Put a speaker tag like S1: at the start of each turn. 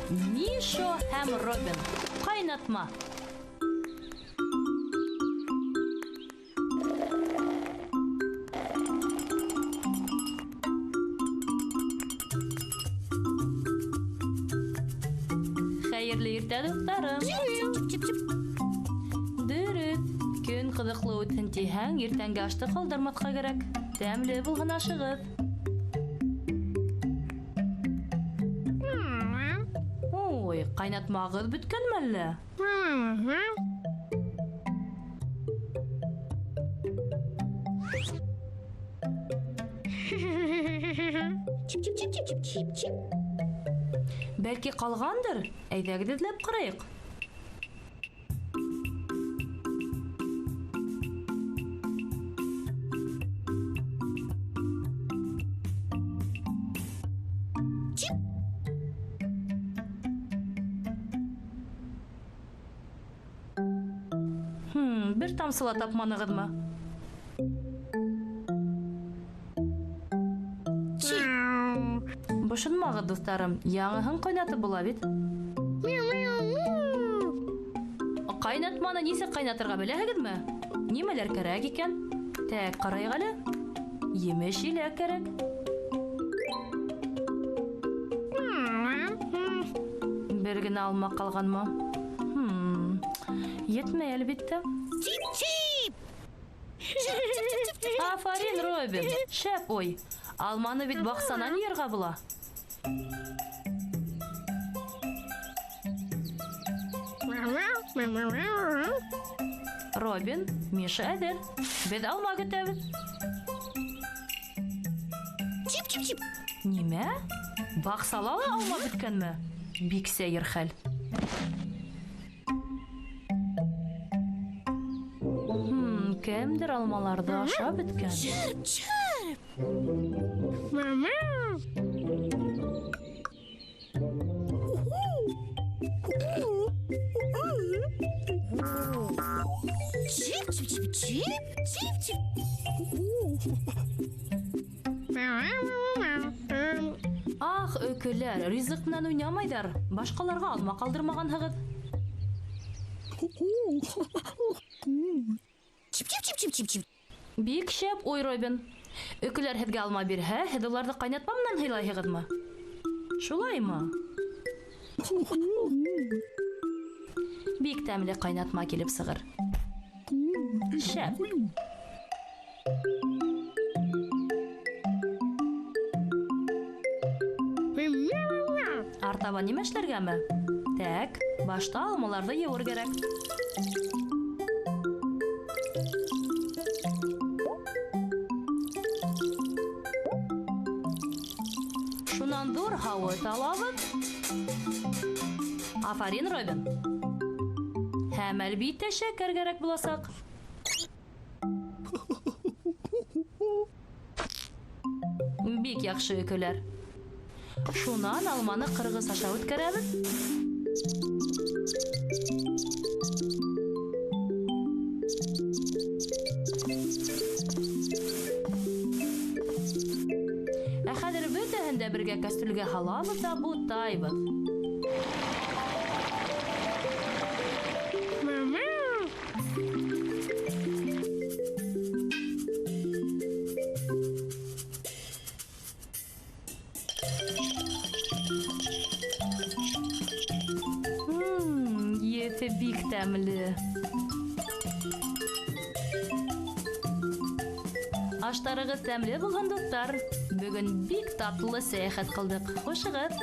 S1: Мишо һәм Робин. Ҡайнатма. Хәйерле иртә, дуҫтарым. Дөрөҫ. Көн ҡыҙыҡлы үтһен тиһәң, иртәнге ашты ҡалдырмаҫҡа кәрәк. Тәмле булһын ашығыҙ. Ой, ҡайнатмағыҙ бөткәнме әллә?
S2: Чип-чип-чип-чип-чип-чип.
S1: Бәлки ҡалғандыр? Әйҙәгеҙ эҙләп ҡарайыҡ.
S2: Чип.
S1: Бер тамсы ла тапманығыҙмы? Бошонмағыҙ, дуҫтарым, яңыһын ҡайнатып була бит. Ҡайнатманы нисек ҡайнатырға беләһегеҙме? Нимәләр кәрәк икән? Тәк, ҡарайыҡ әле. Емеш-еләк кәрәк. Бер генә алма ҡалғанмы? Етмәй, әлбиттә.
S2: Чип-чип!
S1: Афарин, Робин! Шәп уй! Алманы бит баҡсанан йыйырға була. Робин, Миша әҙер. Беҙ алма көтәбеҙ.
S2: Чип-чип-чип!
S1: Нимә? Баҡсала ла алма бөткәнме? Бик сәйер хәл. Кемдер алмаларҙы ашап бөткән.
S2: Чирп-чирп! Чип-чип-чип-чип, чип-чип.
S1: Ах, өкөләр, ризыҡ менән уйнамайҙар. Башҡаларға алма ҡалдырмағанһығыҙ.
S2: Чип-чип-чип-чип-чип.
S1: Бик шәп уй, Робин. Өкөләр һеҙгә алма бирһә, һеҙ уларҙы ҡайнатма менән һыйлайһығыҙмы? Шулаймы? Бик тәмле ҡайнатма килеп сығыр. Шәп. Артабан нимә эшләргәме? Тәк, башта алмаларҙы йыуыр кәрәк. Шунан ҙур һауыт алабыҙ. Афарин, Робин. Һәм әлбиттә шәкәр кәрәк буласаҡ. Бик яҡшы өкөләр. Шунан алманы ҡырғыс аша үткәрәбеҙ. Ә хәҙер бөтәһен дә бергә кәстрүлгә һалабыҙ ҙа бутайбыҙ. Ете бик тәмле. Аштарығыҙ тәмле булһын, дуҫтар. Бөгөн бик татлы сәйәхәт ҡылдыҡ. Хушығыҙ!